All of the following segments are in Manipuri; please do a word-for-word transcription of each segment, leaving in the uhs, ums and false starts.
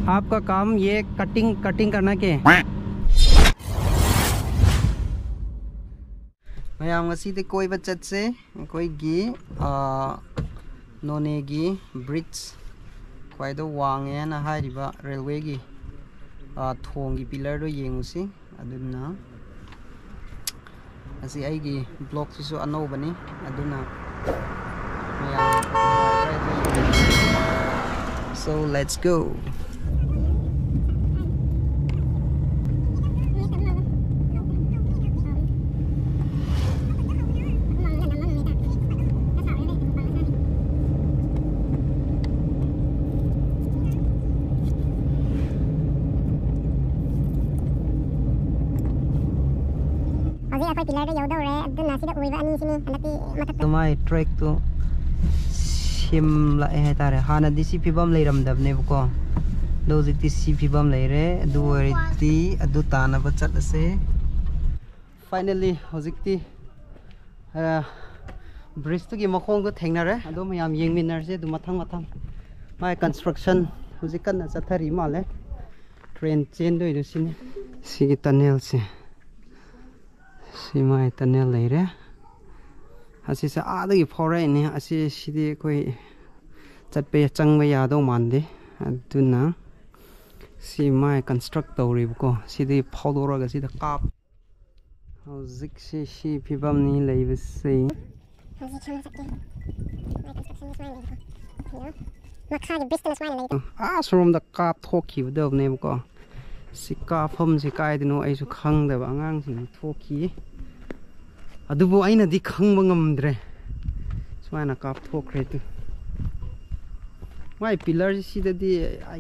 आपका काम ये कटिंग कटिंग करना के? ꯃꯌꯥꯝ, ꯉꯁꯤꯗꯤ ꯀꯣꯏꯕ ꯆꯠꯁꯦ꯫ ꯑꯩꯈꯣꯏꯒꯤ ꯅꯣꯅꯦꯒꯤ ꯕ꯭ꯔꯤꯖ, ꯈ꯭ꯋꯥꯏꯗ ꯋꯥꯡꯉꯦꯅ ꯍꯥꯏꯔꯤꯕ ꯔꯦꯜꯋꯦꯒꯤ ꯊꯣꯡꯒꯤ ꯄꯤꯂꯔꯗꯣ ꯌꯦꯡꯉꯨꯁꯤ꯫ ꯑꯗꯨꯅ ꯑꯁꯤ ꯑꯩꯒꯤ ꯕ꯭ꯂꯣꯛꯁꯤꯁꯨ ꯑꯅꯧꯕꯅꯤ꯫ ꯑꯗꯨꯅ ꯃꯌꯥꯝ, so let's go. ꯍꯧꯖꯤꯛ ꯑꯩꯈꯣꯏ ꯄꯤꯂꯔꯗ ꯌꯧꯗꯧꯔꯦ꯫ ꯑꯗꯨꯅ ꯁꯤꯗ ꯎꯔꯤꯕ ꯑꯅꯤꯁꯤꯅꯤ ꯍꯟꯗꯛꯇꯤ ꯃꯊꯛꯇ꯫ ꯃꯥꯏ ꯇ꯭ꯔꯦꯛꯇꯨ ꯁꯦꯝꯂꯛꯑꯦ ꯍꯥꯏꯇꯥꯔꯦ꯫ ꯍꯥꯟꯅꯗꯤ ꯁꯤ ꯐꯤꯕꯝ ꯂꯩꯔꯝꯗꯕꯅꯦꯕꯀꯣ, ꯑꯗꯣ ꯍꯧꯖꯤꯛꯇꯤ ꯁꯤ ꯐꯤꯕꯝ ꯂꯩꯔꯦ꯫ ꯑꯗꯨ ꯑꯣꯏꯔꯗꯤ ꯑꯗꯨ ꯇꯥꯅꯕ ꯆꯠꯂꯁꯦ꯫ Finally, ꯍꯧꯖꯤꯛꯇꯤ ꯕ꯭ꯔꯤꯖꯇꯨꯒꯤ ꯃꯈꯣꯡꯗꯣ ꯊꯦꯡꯅꯔꯦ꯫ ꯑꯗꯣ ꯃꯌꯥꯝ ꯌꯦꯡꯃꯤꯟꯅꯔꯁꯦ ꯑꯗꯨ ꯃꯊꯪ ꯃꯊꯪ꯫ ꯃꯥꯏ ꯀꯟꯁꯇ꯭ꯔꯛꯁꯟ ꯍꯧꯖꯤꯛ ꯀꯟꯅ ꯆꯠꯊꯔꯤ ꯃꯥꯜꯂꯦ꯫ ꯇ꯭ꯔꯦꯟ ꯆꯦꯟꯗꯣꯏꯗꯣ ꯁꯤꯅꯤ꯫ ꯁꯤꯒꯤ ꯇꯅꯦꯜꯁꯦ, ꯁꯤ ꯃꯥꯏ ꯇꯅꯦꯜ ꯂꯩꯔꯦ꯫ ꯑꯁꯤꯁꯦ ꯑꯥꯗꯒꯤ ꯐꯥꯎꯔꯛꯏꯅꯦ꯫ ꯑꯁꯤ, ꯁꯤꯗꯤ ꯑꯩꯈꯣꯏ ꯆꯠꯄ ꯌꯥ-, ꯆꯪꯕ ꯌꯥꯗꯧ ꯃꯥꯟꯗꯦ꯫ ꯑꯗꯨꯅ ꯁꯤ ꯃꯥꯏ ꯀꯟꯁꯇ꯭ꯔꯛ ꯇꯧꯔꯤꯕꯀꯣ꯫ ꯁꯤꯗꯤ ꯐꯥꯎꯗꯣꯔꯒ ꯁꯤꯗ ꯀꯥꯞ-, ꯍꯧꯖꯤꯛꯁꯤ ꯁꯤ ꯐꯤꯕꯝꯅꯤ ꯂꯩꯕꯁꯤ꯫ ꯍꯧꯖꯤꯛ ꯁꯣꯝꯗ ꯆꯠꯀꯦ꯫ ꯃꯥꯏ ꯀꯟꯁꯇ꯭ꯔꯛꯁꯟꯁꯦ ꯁꯨꯃꯥꯏꯅ ꯂꯩꯀꯣ꯫ ꯑꯗꯣ ꯃꯈꯥꯒꯤ ꯕ꯭ꯔꯤꯖꯇꯅ ꯁꯨꯃꯥꯏꯅ ꯂꯩ꯫ ꯑꯥ, ꯁꯣꯝꯗ ꯀꯥꯞꯊꯣꯛꯈꯤꯕꯗꯕꯅꯦꯕꯀꯣ꯫ ꯁꯤ ꯀꯥꯞꯐꯝꯁꯤ ꯀꯥꯏꯗꯅꯣ ꯑꯩꯁꯨ ꯈꯪꯗꯕ, ꯑꯉꯥꯡꯁꯤꯡꯅ ꯊꯣꯛꯈꯤ꯫ ꯑꯗꯨꯕꯨ ꯑꯩꯅꯗꯤ ꯈꯪꯕ ꯉꯝꯗ꯭ꯔꯦ꯫ ꯁꯨꯃꯥꯏꯅ ꯀꯥꯞꯊꯣꯛꯈ꯭ꯔꯦ ꯑꯗꯨ꯫ ꯃꯥꯏ ꯄꯤꯂꯔꯁꯤ ꯁꯤꯗꯗꯤ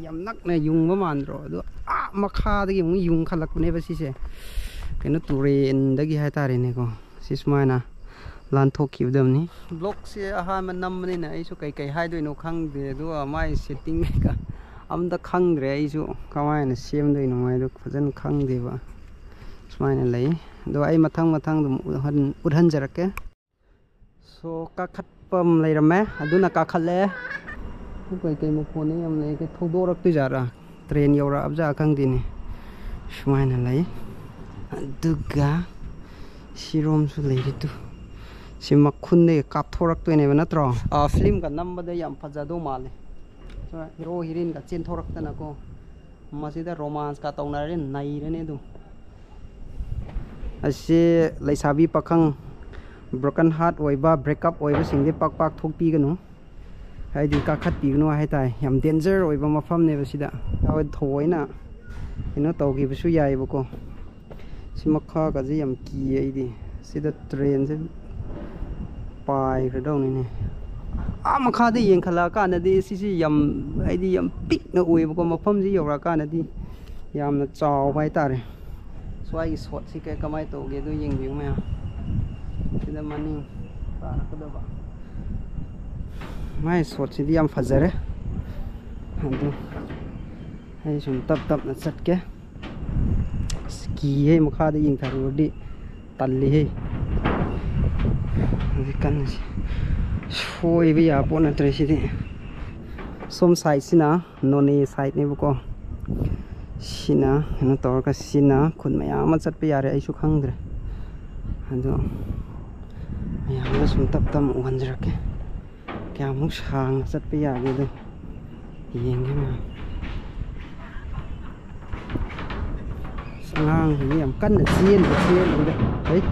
ꯌꯥꯝ ꯅꯛꯅ ꯌꯨꯡꯕ ꯃꯥꯟꯗ꯭ꯔꯣ? ꯑꯗꯣ ꯑꯥ ꯃꯈꯥꯗꯒꯤ ꯑꯃꯨꯛ ꯌꯨꯡꯈꯠꯂꯛꯄꯅꯦꯕ ꯁꯤꯁꯦ꯫ ꯀꯩꯅꯣ, ꯇꯨꯔꯦꯟꯗꯒꯤ ꯍꯥꯏꯇꯥꯔꯦꯅꯦꯀꯣ꯫ ꯁꯤ ꯁꯨꯃꯥꯏꯅ ꯂꯥꯟꯊꯣꯛꯈꯤꯕꯗꯕꯅꯤ꯫ ꯕ꯭ꯂꯣꯛꯁꯦ ꯑꯍꯥꯟꯕ ꯅꯝꯕꯅꯤꯅ ꯑꯩꯁꯨ ꯀꯩꯀꯩ ꯍꯥꯏꯗꯣꯏꯅꯣ ꯈꯪꯗꯦ꯫ ꯑꯗꯨꯒ ꯃꯥꯏ ꯁꯦꯠꯇꯤꯡ ꯀꯩꯀꯥ ꯑꯝꯇ ꯈꯪꯗ꯭ꯔꯦ꯫ ꯑꯩꯁꯨ ꯀꯃꯥꯏꯅ ꯁꯦꯝꯗꯣꯏꯅꯣ ꯍꯥꯏꯗꯣ ꯐꯖꯅ ꯈꯪꯗꯦꯕ꯫ ꯁꯨꯃꯥꯏꯅ ꯂꯩ꯫ ꯑꯗꯣ ꯑꯩ ꯃꯊꯪ ꯃꯊꯪ ꯑꯗꯨꯝ ꯎꯠꯍꯟ-, ꯎꯠꯍꯟꯖꯔꯛꯀꯦ꯫ ꯁꯣ, ꯀꯥꯈꯠꯄ ꯑꯃ ꯂꯩꯔꯝꯃꯦ꯫ ꯑꯗꯨꯅ ꯀꯥꯈꯠꯂꯦ꯫ ꯀꯩꯀꯩ ꯃꯈꯣꯟꯅ ꯌꯥꯝ ꯂꯩ꯫ ꯀꯩ ꯊꯧꯗꯣꯔꯛꯇꯣꯏꯖꯥꯠꯂꯥ? ꯇ꯭ꯔꯦꯟ ꯌꯧꯔꯛꯑꯕꯖꯥ ꯈꯪꯗꯦꯅꯦ꯫ ꯁꯨꯃꯥꯏꯅ ꯂꯩ꯫ ꯑꯗꯨꯒ ꯁꯤꯔꯣꯝꯁꯨ ꯂꯩꯔꯤ ꯇꯨ꯫ ꯁꯤ ꯃꯈꯨꯟꯗꯒꯤ ꯀꯥꯞꯊꯣꯔꯛꯇꯣꯏꯅꯦꯕ ꯅꯠꯇ꯭ꯔꯣ? ꯑꯥ, ꯐꯤꯂꯝꯒ ꯅꯝꯕꯗ ꯌꯥꯝ ꯐꯖꯗꯧ ꯃꯥꯜꯂꯦ꯫ ꯍꯤꯔꯣ ꯍꯤꯔꯤꯟꯒ ꯆꯦꯟꯊꯣꯔꯛꯇꯅꯀꯣ꯫ ꯃꯁꯤꯗ ꯔꯣꯃꯥꯟꯁꯀ ꯇꯧꯅꯔꯦ, ꯅꯩꯔꯅꯤ ꯑꯗꯨꯝ꯫ ꯑꯁꯤ ꯂꯩꯁꯥꯕꯤ ꯄꯥꯈꯪ broken heart ꯑꯣꯏꯕ, breakup ꯑꯣꯏꯕꯁꯤꯡꯗꯤ ꯄꯥꯛ ꯄꯥꯛ ꯊꯣꯛꯄꯤꯒꯅꯨ꯫ ꯍꯥꯏꯗꯤ ꯀꯥꯈꯠꯄꯤꯒꯅꯨ ꯍꯥꯏꯇꯥꯔꯦ꯫ ꯌꯥꯝ danger ꯑꯣꯏꯕ ꯃꯐꯝꯅꯦꯕ ꯁꯤꯗ꯫ ꯊꯑꯣꯏꯅ ꯀꯩꯅꯣ ꯇꯧꯈꯤꯕꯁꯨ ꯌꯥꯏꯑꯕꯀꯣ꯫ ꯁꯤ ꯃꯈꯥꯒꯁꯦ ꯌꯥꯝ ꯀꯤꯌꯦ ꯑꯩꯗꯤ꯫ ꯁꯤꯗ ꯇ꯭ꯔꯦꯟꯁꯦ ꯄꯥꯏꯈ꯭ꯔꯗꯧꯅꯤꯅꯦ꯫ ꯑꯥ ꯃꯈꯥꯗ ꯌꯦꯡꯈꯠꯂꯛꯑꯀꯥꯟꯗꯗꯤ ꯁꯤꯁꯤ ꯌꯥꯝ, ꯍꯥꯏꯗꯤ ꯌꯥꯝ ꯄꯤꯛꯅ ꯎꯏꯌꯦꯕꯀꯣ꯫ ꯃꯐꯝꯁꯤ ꯌꯧꯔꯛꯑꯀꯥꯟꯗꯗꯤ ꯌꯥꯝꯅ ꯆꯥꯎꯕ ꯍꯥꯏꯇꯥꯔꯦ꯫ ꯁ꯭ꯋꯥꯏꯒꯤ ꯁꯣꯠꯁꯤ ꯀꯩ, ꯀꯃꯥꯏꯅ ꯇꯧꯒꯦ ꯑꯗꯨ ꯌꯦꯡꯕꯤꯌꯨ ꯃꯌꯥꯝ꯫ ꯁꯤꯗ ꯃꯅꯤꯡ ꯇꯥꯔꯛꯀꯗꯕ꯫ ꯃꯥꯏ ꯁꯣꯠꯁꯤꯗꯤ ꯌꯥꯝ ꯐꯖꯔꯦ꯫ ꯑꯗꯨ ꯑꯩ ꯁꯨꯝ ꯇꯞ ꯇꯞꯅ ꯆꯠꯀꯦ꯫ ꯑꯁ, ꯀꯤꯍꯦ, ꯃꯈꯥꯗ ꯌꯦꯡꯊꯔꯨꯔꯗꯤ ꯇꯜꯂꯤꯍꯦ꯫ ꯍꯧꯖꯤꯛ ꯀꯟꯅ ꯁꯣꯏꯕ ꯌꯥꯕ ꯄꯣꯠ ꯅꯠꯇ꯭ꯔꯦ ꯁꯤꯗꯤ꯫ ꯁꯣꯝ ꯁꯥꯏꯠꯁꯤꯅ ꯅꯣꯅꯦ ꯁꯥꯏꯠꯅꯦꯕꯀꯣ꯫ ꯁꯤꯅ ꯀꯩꯅꯣ ꯇꯧꯔꯒ ꯁꯤꯅ ꯈꯨꯟ ꯃꯌꯥꯝ ꯑꯃ ꯆꯠꯄ ꯌꯥꯔꯦ, ꯑꯩꯁꯨ ꯈꯪꯗ꯭ꯔꯦ꯫ ꯑꯗꯣ ꯃꯌꯥꯝꯗ ꯁꯨꯝ ꯇꯞ ꯇꯞꯅ ꯎꯍꯟꯖꯔꯛꯀꯦ꯫ ꯀꯌꯥꯃꯨꯛ ꯁꯥꯡꯅ ꯆꯠꯄ ꯌꯥꯒꯦꯗꯣ ꯌꯦꯡꯒꯦ ꯃꯌꯥꯝ꯫ ꯑꯁ, ꯑꯉꯥꯡꯁꯤꯡꯁꯦ ꯌꯥꯝ ꯀꯟꯅ ꯆꯦꯟꯕ ꯆꯦꯜꯂꯤꯗ꯫ ꯍꯩꯠ,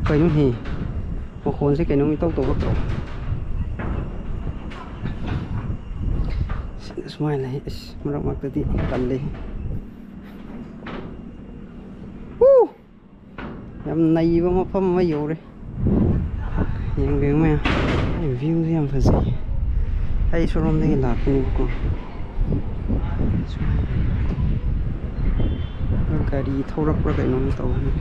ꯀꯩꯅꯣꯅꯦ, ꯃꯈꯣꯟꯁꯦ ꯀꯩꯅꯣꯝ ꯏꯇꯧ ꯇꯧꯔꯛꯇ꯭ꯔꯣ? ꯁꯤꯗ ꯁꯨꯃꯥꯏꯅ ꯂꯩ꯫ ꯑꯁ, ꯃꯔꯛ ꯃꯔꯛꯇꯗꯤ ꯇꯜꯂꯦ꯫ ꯎ! ꯌꯥꯝ ꯅꯩꯕ ꯃꯐꯝ ꯑꯃ ꯌꯧꯔꯦ꯫ ꯌꯦꯡꯕꯤꯌꯨ ꯃꯌꯥꯝ, ꯚ꯭ꯌꯨꯁꯦ ꯌꯥꯝ ꯐꯖꯩ꯫ ꯑꯩ ꯁꯣꯔꯣꯝꯗꯒꯤ ꯂꯥꯛꯄꯅꯦꯕꯀꯣ꯫ ꯒꯥꯔꯤ ꯊꯧꯔꯛꯄ꯭ꯔꯥ ꯀꯩꯅꯣꯝ ꯇꯧꯕꯅꯦ꯫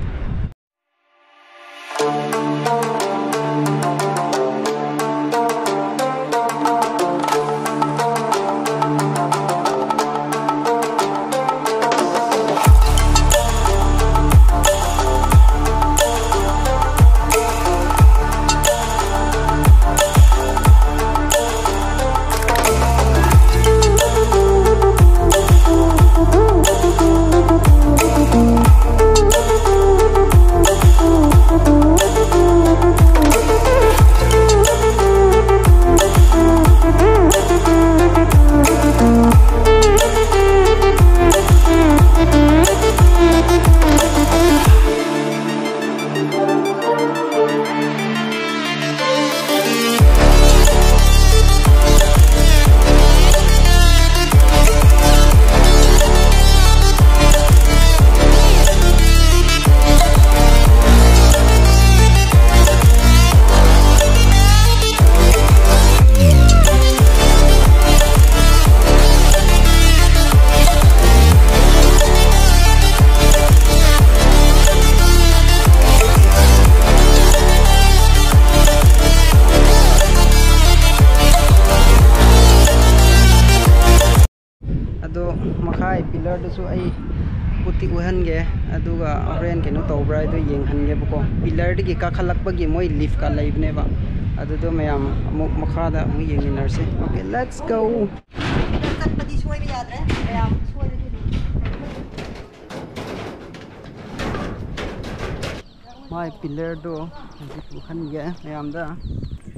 ꯃꯈꯥꯏ pillarꯗꯨꯁꯨ ꯑꯩ ꯎꯠꯇꯤ ꯎꯍꯟꯒꯦ, ꯑꯗꯨꯒ ꯍꯣꯔꯦꯟ ꯀꯩꯅꯣ ꯇꯧꯕ꯭ꯔꯥ ꯍꯥꯏꯗꯣ ꯌꯦꯡꯍꯟꯒꯦꯕꯀꯣ꯫ Pillarꯗꯒꯤ ꯀꯥꯈꯠꯂꯛꯄꯒꯤ ꯃꯣꯏ liftꯀ ꯂꯩꯕꯅꯦꯕ, ꯑꯗꯨꯗꯣ ꯃꯌꯥꯝ ꯑꯃꯨꯛ ꯃꯈꯥꯗ ꯑꯃꯨꯛ ꯌꯦꯡꯃꯤꯟꯅꯔꯁꯤ꯫ Okay, let's go. ꯆꯠꯄꯗꯤ ꯁꯣꯏꯕ ꯌꯥꯗ꯭ꯔꯦ, ꯃꯌꯥꯝ ꯁꯣꯏꯔꯗꯤ ꯑꯗꯨꯝ꯫ ꯃꯥꯏ pillarꯗꯣ ꯍꯧꯖꯤꯛ ꯎꯍꯟꯒꯦ ꯃꯌꯥꯝꯗ꯫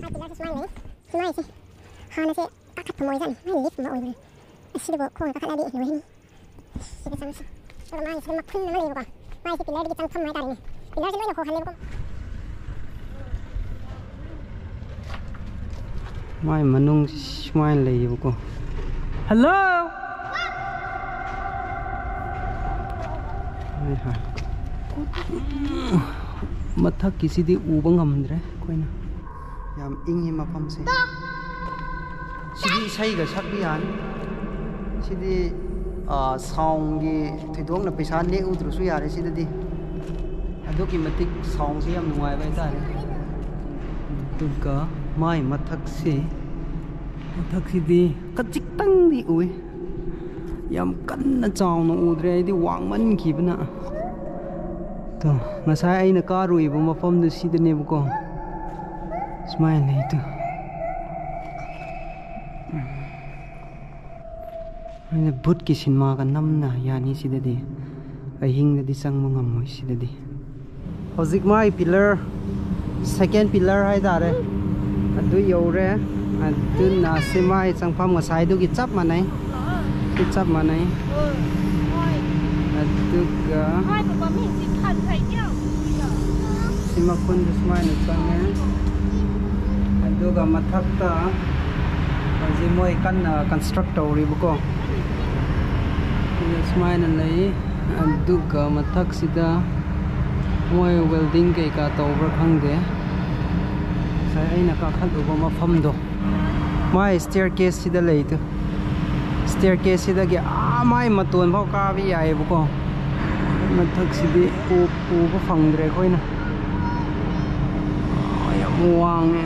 ꯃꯥꯏ pillarꯁꯦ ꯁꯨꯃꯥꯏꯅ ꯂꯩ꯫ ꯁꯤ ꯃꯥꯏꯁꯦ ꯍꯥꯟꯅꯁꯦ ꯀꯥꯈꯠꯐꯝ ꯑꯣꯏꯖꯥꯠꯅꯤ꯫ ꯃꯥꯏ liftꯀꯨꯝꯕ ꯑꯣꯏꯕꯅꯦ꯫ ꯑꯁꯤꯗꯕꯨ ꯈꯣꯡꯅ ꯀꯥꯈꯠꯂꯗꯤ ꯂꯣꯏꯔꯅꯤ꯫ ꯁꯤꯗ ꯆꯪꯁꯤ꯫ ꯑꯗꯨꯒ ꯃꯥꯒꯤ ꯁꯤꯗ ꯃꯈꯨꯟ ꯑꯃ ꯂꯩꯌꯦꯕꯀꯣ꯫ ꯃꯥꯏꯁꯦ pillarꯗꯒꯤ ꯆꯪꯐꯝ ꯍꯥꯏꯇꯥꯔꯦꯅꯦ꯫ Pillarꯁꯦ ꯂꯣꯏꯅ ꯍꯣꯍꯜꯂꯦꯕꯀꯣ꯫ ꯃꯥꯏ ꯃꯅꯨꯡ ꯁꯨꯃꯥꯏꯅ ꯂꯩꯌꯦꯕꯀꯣ꯫ Hello! ꯍꯣꯏ, ꯍꯣꯏ꯫ ꯃꯊꯛꯀꯤꯁꯤꯗꯤ ꯎꯕ ꯉꯝꯗ꯭ꯔꯦ ꯑꯩꯈꯣꯏꯅ꯫ ꯌꯥꯝ ꯏꯪꯉꯤ ꯃꯐꯝꯁꯦ꯫ ꯁꯤꯗꯤ ꯏꯁꯩꯒ ꯁꯛꯄ ꯌꯥꯅꯤ꯫ ꯁꯤꯗꯤ, ꯑꯥ, soundꯒꯤ ꯊꯣꯏꯗꯣꯛꯅ ꯄꯩꯁꯥ ꯅꯦꯛꯎꯗ꯭ꯔꯁꯨ ꯌꯥꯔꯦ ꯁꯤꯗꯗꯤ꯫ ꯑꯗꯨꯛꯀꯤ ꯃꯇꯤꯛ soundꯁꯦ ꯌꯥꯝ ꯅꯨꯡꯉꯥꯏꯕ ꯍꯥꯏꯇꯥꯔꯦ꯫ ꯑꯗꯨꯒ ꯃꯥꯏ ꯃꯊꯛꯁꯤ, ꯃꯊꯛꯁꯤꯗꯤ ꯈꯖꯤꯛꯇꯪꯗꯤ ꯎꯏ꯫ ꯌꯥꯝ ꯀꯟꯅ ꯆꯥꯎꯅ ꯎꯗ꯭ꯔꯦ ꯑꯩꯗꯤ ꯋꯥꯡꯃꯟꯈꯤꯕꯅ꯫ ꯇꯣ, ꯉꯁꯥꯏ ꯑꯩꯅ ꯀꯥꯔꯨꯏꯕ ꯃꯐꯝꯗꯨ ꯁꯤꯗꯅꯦꯕꯀꯣ꯫ ꯁꯨꯃꯥꯏꯅ ꯂꯩ ꯇꯨ꯫ ꯑꯩꯅ ꯚꯨꯠꯀꯤ ꯁꯤꯅꯦꯃꯥꯒ ꯅꯝꯅ ꯌꯥꯅꯤ ꯁꯤꯗꯗꯤ꯫ ꯑꯍꯤꯡꯗꯗꯤ ꯆꯪꯕ ꯉꯝꯃꯣꯏ ꯁꯤꯗꯗꯤ꯫ ꯍꯧꯖꯤꯛ ꯃꯥꯏ pillar, second pillar ꯍꯥꯏꯇꯥꯔꯦ, ꯑꯗꯨ ꯌꯧꯔꯦ꯫ ꯑꯗꯨꯅ ꯁꯤ ꯃꯥꯏ ꯆꯪꯐꯝ ꯉꯁꯥꯏꯗꯨꯒꯤ ꯆꯞ ꯃꯥꯟꯅꯩ꯫ ꯁꯤ ꯆꯞ ꯃꯥꯟꯅꯩ꯫ ꯑꯗꯨꯒ ꯁꯤ ꯃꯈꯨꯟꯗꯨ ꯁꯨꯃꯥꯏꯅ ꯆꯪꯉꯦ꯫ ꯑꯗꯨꯒ ꯃꯊꯛꯇ ꯍꯧꯖꯤꯛ ꯃꯣꯏ ꯀꯟꯅ construct ꯇꯧꯔꯤꯕꯀꯣ꯫ ꯁꯤꯗ ꯁꯨꯃꯥꯏꯅ ꯂꯩ꯫ ꯑꯗꯨꯒ ꯃꯊꯛꯁꯤꯗ ꯃꯣꯏ welding ꯀꯩꯀꯥ ꯇꯧꯕ꯭ꯔꯥ ꯈꯪꯗꯦ꯫ ꯉꯁꯥꯏ ꯑꯩꯅ ꯀꯥꯈꯠꯂꯨꯕ ꯃꯐꯝꯗꯣ꯫ ꯃꯥꯏ staircase ꯁꯤꯗ ꯂꯩꯗꯨ꯫ Staircase ꯁꯤꯗꯒꯤ ꯑꯥ ꯃꯥꯏ ꯃꯇꯣꯟ ꯐꯥꯎ ꯀꯥꯕ ꯌꯥꯏꯌꯦꯕꯀꯣ꯫ ꯃꯊꯛꯁꯤꯗꯤ ꯎ-, ꯎꯕ ꯐꯪꯗ꯭ꯔꯦ ꯑꯩꯈꯣꯏꯅ꯫ ꯑꯥ, ꯌꯥꯝ ꯋꯥꯡꯉꯦ꯫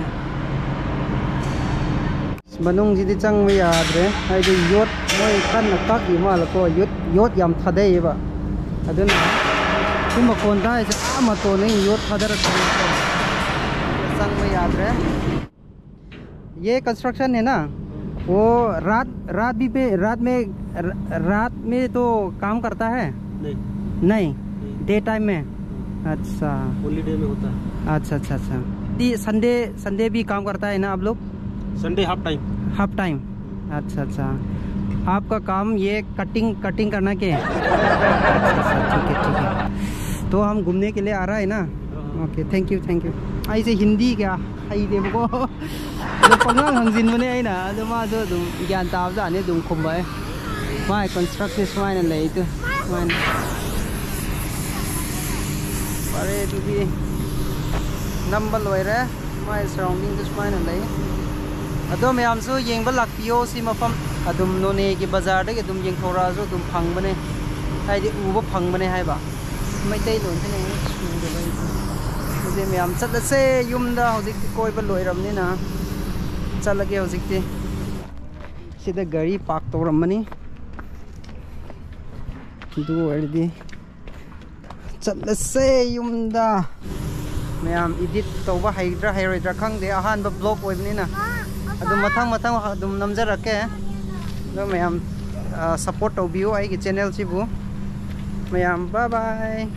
ꯃꯅꯨꯡꯁꯤꯗꯤ ꯆꯪꯕ ꯌꯥꯗ꯭ꯔꯦ, ꯍꯥꯏꯗꯤ ꯌꯣꯠ ꯃꯣꯏ ꯀꯟꯅ ꯀꯛꯏ ꯃꯥꯜꯂꯦꯀꯣ꯫ ꯌꯣꯠ, ꯌꯣꯠ ꯌꯥꯝ ꯊꯥꯗꯩꯌꯦꯕ꯫ ꯑꯗꯨꯅ ꯁꯤ ꯃꯈꯣꯟ ꯇꯥꯏꯁꯦ, ꯑꯥ ꯃꯇꯣꯟꯗꯒꯤ ꯌꯣꯠ ꯊꯥꯗꯔꯛꯄꯅꯦ꯫ ꯆꯪꯕ ꯌꯥꯗ꯭ꯔꯦ꯫ ये कंस्ट्रक्शन है ना, वो रात, रात भी पे, रात में, र-, रात में तो काम करता है? नहीं। नहीं, नहीं। डे टाइम में। हाँ। अच्छा। ओनली डे में होता है। अच्छा, अच्छा, अच्छा। ये संडे, संडे भी काम करता है ना आप लोग? Sunday half time. Half time. अच्छा, अच्छा। आपका काम ये कटिंग, कटिंग करना के? अच्छा, अच्छा, ठीक है, ठीक है। तो हम घूमने के लिए आ रहा है ना? हाँ। Okay, thank you, thank you. ऐसे हिंदी क्या? ꯍꯩꯇꯦꯕꯀꯣ꯫ ꯑꯗꯣ ꯄꯪꯉꯥꯡ ꯍꯪꯖꯤꯟꯕꯅꯦ ꯑꯩꯅ꯫ ꯑꯗꯣ ꯃꯥꯁꯨ ꯑꯗꯨꯝ ꯒ꯭ꯌꯥꯟ ꯇꯥꯕꯖꯥꯠꯅꯤ, ꯑꯗꯨꯝ ꯈꯨꯝꯕ꯫ ꯃꯥꯏ ꯀꯟꯁꯇ꯭ꯔꯛꯁꯟ ꯁꯨꯃꯥꯏꯅ ꯂꯩ꯫ ꯑꯗꯨ ꯁꯨꯃꯥꯏꯅ ꯐꯔꯦ꯫ ꯑꯗꯨꯗꯤ ꯅꯝꯕ ꯂꯣꯏꯔꯦ꯫ ꯃꯥꯏ ꯁꯔꯥꯎꯟꯗꯤꯡꯗ ꯁꯨꯃꯥꯏꯅ ꯂꯩ꯫ ꯑꯗꯣ ꯃꯌꯥꯝꯁꯨ ꯌꯦꯡꯕ ꯂꯥꯛꯄꯤꯌꯣ꯫ ꯁꯤ ꯃꯐꯝ ꯑꯗꯨꯝ ꯅꯣꯅꯦꯒꯤ ꯕꯖꯥꯔꯗꯒꯤ ꯑꯗꯨꯝ ꯌꯦꯡꯊꯣꯔꯛꯑꯁꯨ ꯑꯗꯨꯝ ꯐꯪꯕꯅꯦ, ꯍꯥꯏꯗꯤ ꯎꯕ ꯐꯪꯕꯅꯦ ꯍꯥꯏꯕ꯫ ꯃꯩꯇꯩꯂꯣꯟꯁꯤꯅ ꯍꯦꯟꯅ ꯁꯨꯗꯕ ꯑꯩꯁꯦ꯫ ꯑꯗꯨꯗꯤ ꯃꯌꯥꯝ ꯆꯠꯂꯁꯦ ꯌꯨꯝꯗ꯫ ꯍꯧꯖꯤꯛꯇꯤ ꯀꯣꯏꯕ ꯂꯣꯏꯔꯕꯅꯤꯅ ꯆꯠꯂꯒꯦ ꯍꯧꯖꯤꯛꯇꯤ꯫ ꯁꯤꯗ ꯒꯥꯔꯤ ꯄꯥꯔꯛ ꯇꯧꯔꯝꯃꯅꯤ꯫ ꯑꯗꯨ ꯑꯣꯏꯔꯗꯤ ꯆꯠꯂꯁꯦ ꯌꯨꯝꯗ꯫ ꯃꯌꯥꯝ ꯏꯗꯤꯠ ꯇꯧꯕ ꯍꯩꯒꯗ꯭ꯔꯥ ꯍꯩꯔꯣꯏꯗ꯭ꯔꯥ ꯈꯪꯗꯦ, ꯑꯍꯥꯟꯕ ꯕ꯭ꯂꯣꯛ ꯑꯣꯏꯕꯅꯤꯅ꯫ ꯑꯗꯨꯝ ꯃꯊꯪ ꯃꯊꯪ ꯑꯗꯨꯝ ꯅꯝꯖꯔꯛꯀꯦ꯫ ꯑꯗꯣ ꯃꯌꯥꯝ ꯁꯞꯄꯣꯔꯠ ꯇꯧꯕꯤꯌꯨ ꯑꯩꯒꯤ ꯆꯦꯅꯦꯜꯁꯤꯕꯨ꯫ ꯃꯌꯥꯝ ꯕꯥꯏ ꯕꯥꯏ꯫